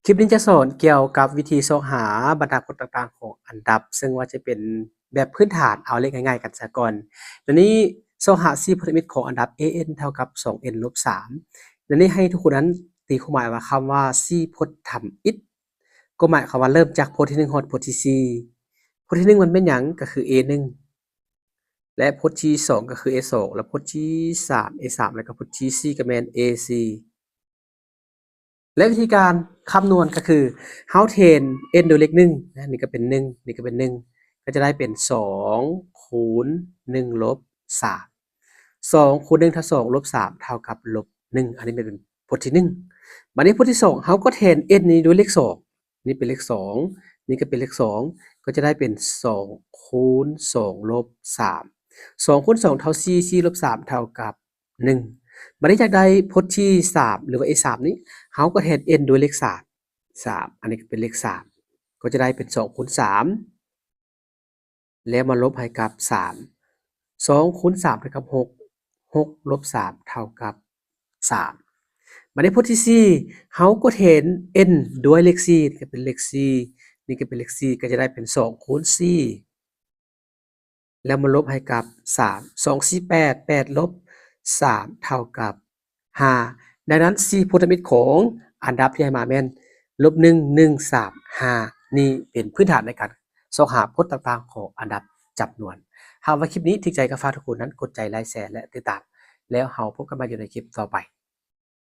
ຄລິບນີ້ຈະສອນກ່ຽວກັບວິທີຊອກຫາບັນດາພົດຕ່າງໆຂອງອັນດັບ, ເຊິ່ງວ່າຈະເປັນແບບພື້ນຖານ, ເອົາເລກງ່າຍໆກັນສາກ່ອນ. ດຽວນີ້ຊອກຫາສີ່ພົດທຳອິດຂອງອັນດັບ a n ເທົ່າກັບສອງ n ລົບສາມ. ດຽວນີ້ໃຫ້ທຸກຄົນນັ້ນຕີຄວາມໝາຍວ່າຄຳວ່າສີ່ພົດທຳອິດ ກໍໝາຍຄວາມວ່າເລີ່ມຈາກພົດທີໜຶ່ງຮອດພົດທີສີ່. ພົດທີໜຶ່ງມັນແມ່ນຫຍັງ? ກໍຄື a ໜຶ່ງ ແລະ ພົດທີສອງກໍຄື a ສອງ ແລະ ພົດທີສາມ a ສາມ ແລະ ກໍພົດທີສີ່ກໍແມ່ນ a ສີ່. ແລະ ວິທີການຄຳນວນກໍຄື ເຮົາແທນ n ດ້ວຍເລກໜຶ່ງນະ, ນີ້ກໍເປັນໜຶ່ງ ນີ້ກໍເປັນໜຶ່ງ ກໍຈະໄດ້ເປັນສອງຄູນໜຶ່ງລົບສາມ. ສອງຄູນໜຶ່ງທັບສອງລົບສາມເທົ່າກັບລົບໜຶ່ງ. ອັນນີ້ແມ່ນເປັນ ພົດທີໜຶ່ງ. ບາດນີ້ພົດທີສອງ ເຮົາກໍແທນ n ນີ້ດ້ວຍເລກສອງ, ນີ້ເປັນເລກສອງ ນີ້ກໍເປັນເລກສອງ ກໍຈະໄດ້ເປັນສອງຄູນສອງລົບສາມ. ສອງຄູນສອງເທົ່າສີ່ ສີ່ລົບສາມເທົ່າກັບໜຶ່ງ. ບາດນີ້ຢາກໄດ້ພົດທີສາມ ຫຼືວ່າ a ສາມນີ້ ເຮົາກໍແທນ n ດ້ວຍເລກສາມ ສາມ ອັນນີ້ກໍເປັນເລກສາມ ກໍຈະໄດ້ເປັນສອງຄູນສາມ ແລ້ວມາລົບໃຫ້ກັບສາມ. ສອງຄູນສາມເທົ່າກັບຫົກ ຫົກລົບສາມເທົ່າກັບສາມ. ບາດນີ້ພົດທີສີ່ ເຮົາກໍແທນ n ດ້ວຍເລກສີ່ ນີ້ກໍເປັນເລກສີ່ ນີ້ກໍເປັນເລກສີ່ ກໍຈະໄດ້ເປັນສອງຄູນສີ່ ແລ້ວມາລົບໃຫ້ກັບສາມ. ສອງສີ່ແປດ ແປດລົບສາມເທົ່າກັບຫ້າ. ດັ່ງນັ້ນສີ່ພົດທຳອິດຂອງອັນດັບທີ່ໃຫ້ມາແມ່ນ ລົບໜຶ່ງ ໜຶ່ງ ສາມ ຫ້າ. ນີ້ເປັນພື້ນຖານໃນການຊອກຫາພົດຕ່າງໆຂອງອັນດັບຈຳນວນ. ຫາກວ່າຄລິບນີ້ຖືກໃຈ ກໍຝາກທຸກຄົນນັ້ນກົດໄຈ ໄລແຊ ແລະ ຕິດຕາມ ແລ້ວເຮົາພົບກັນໃໝ່ຢູ່ໃນຄລິບຕໍ່ໄປ.